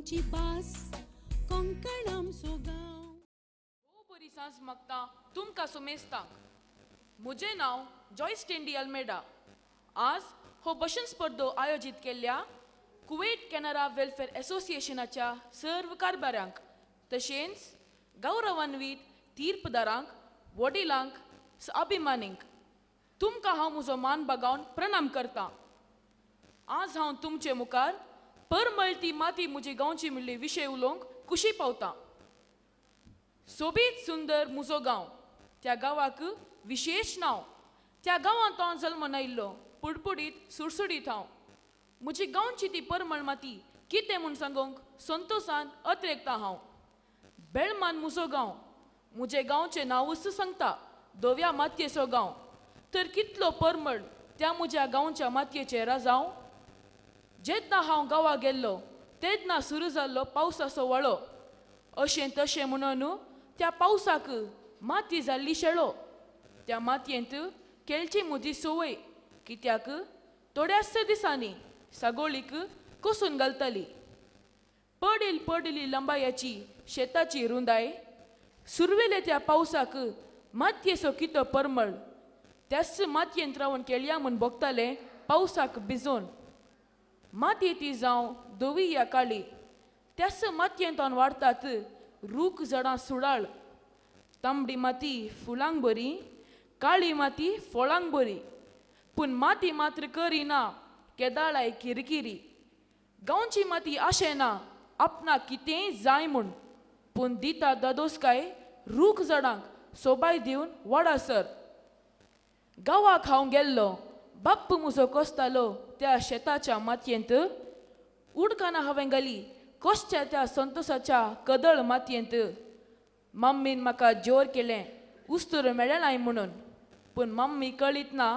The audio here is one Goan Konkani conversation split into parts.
आमची भास, कोंकण आमचो गांव. भोव बरी सांज मागता तुमकां सुमेस्तांक. म्हजें नांव जॉयस टेंडी अल्मेडा. आज हो भशण स्पर्धो आयोजीत केल्ल्या कुवेट कॅनरा वेलफेअर एसोसिएशनाच्या सर्व कारभाऱ्यांक, तशेंच गौरवान्वीत तीर्पदारांक, वडिलांक, अभिमानींक, तुमकां हांव म्हजो मान बागावन प्रणाम करतां. आज हांव तुमचे मुखार परमळ ती माती म्हजी गांवची म्हणली विशय उलोवंक खुशी पावता. सोबीत सुंदर म्हजो गांव, त्या गांवाक विशेश नांव. त्या गांवांत हांव जल्म आयिल्लो, पुडपुडीत सुडसुडीत हांव. म्हजी गांवची ती परमळ माती कितें म्हूण सांगूंक संतोसान अत्रेकता हांव. बेळमान म्हजो गांव, म्हजे गांवचें नांवूच सांगता, धव्या मातयेचो गांव. तर कितलो परमळ त्या म्हज्या गांवच्या मातयेचेर राजांव. जेन्ना हांव गांवा गेल्लो तेन्ना सुरू जाल्लो पावसाचो वळो. अशें तशें म्हणून त्या पावसाक माती जाल्ली शेळो. त्या मातयेंत खेळची म्हजी संवय, कित्याक थोड्याच दिसांनी सागोळीक कोसून घालताली. पडील पडिल्ली लंबायाची शेताची रुंदाय. सुरवेले त्या पावसाक मातयेचो कितो परमळ. त्याच मातयेंत रावन खेळया म्हूण भोगताले पावसाक भिजोवन. माती ती जावं धवी या काळी, त्याच मातयेंत वाडटात रूख झाडां सुडाळ. तांबडी माती फुलांक बरी, काळी माती फळांक बरी, पूण माती मात्र करिना केदाळाय किरकिरी. गांवची माती आशें ना आपणाक कितेंय जाय म्हूण, पूण दिता दादोसकाय रूख झाडांक सोबाय दिवन वाडासर. गांवाक हांव गेल्लो, बाप्प म्हजो कोसतालो त्या शेताच्या मातयेंत. उडकाना हांवें घाली कोसच्या त्या संतोसाच्या कदळ मातयेंत. मम्मीन म्हाका जोर केलें उस्तूर मेळनाय म्हणून, पूण मम्मी कळीत ना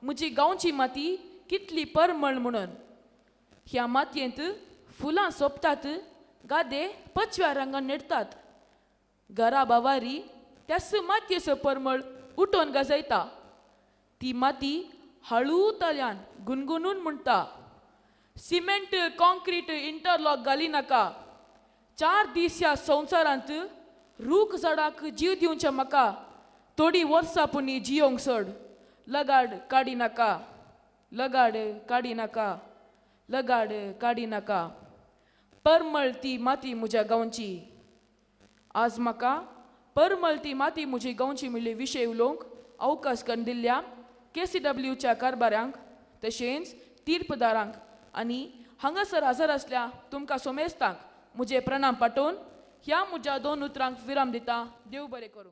म्हजी गांवची माती कितली परमळ म्हणून. ह्या मातयेंत फुलां सोंपतात, गादे पचव्या रंगान नेडतात. घरा बावारी त्याच मातयेचो परमळ उठोवन गाजयता. ती माती हळू ताल्यान गुणगुणून म्हणटा, सिमेंट कॉन्क्रीट इंटरलॉक घाली नाका. चार दीस ह्या संवसारांत रूख झाडाक जीव दिवचे म्हाका. थोडीं वर्सां पुणी जियोंक सोड, लगाड काडी नाका, लगाड काडी नाका, लगाड काडी नाका. परमळ ती माती म्हज्या गांवची. आज म्हाका परमळ ती माती म्हजी गांवची म्हणली विशय उलोवंक अवकाश करून दिल्ल्या के सी डब्ल्यूच्या कारभाऱ्यांक, तशेंच तीर्पदारांक आनी हांगासर हजर आसल्या तुमकां सोमेस्तांक म्हजे प्रणाम पाठोवन ह्या म्हज्या दोन उतरांक विराम दिता. देव बरें करूं.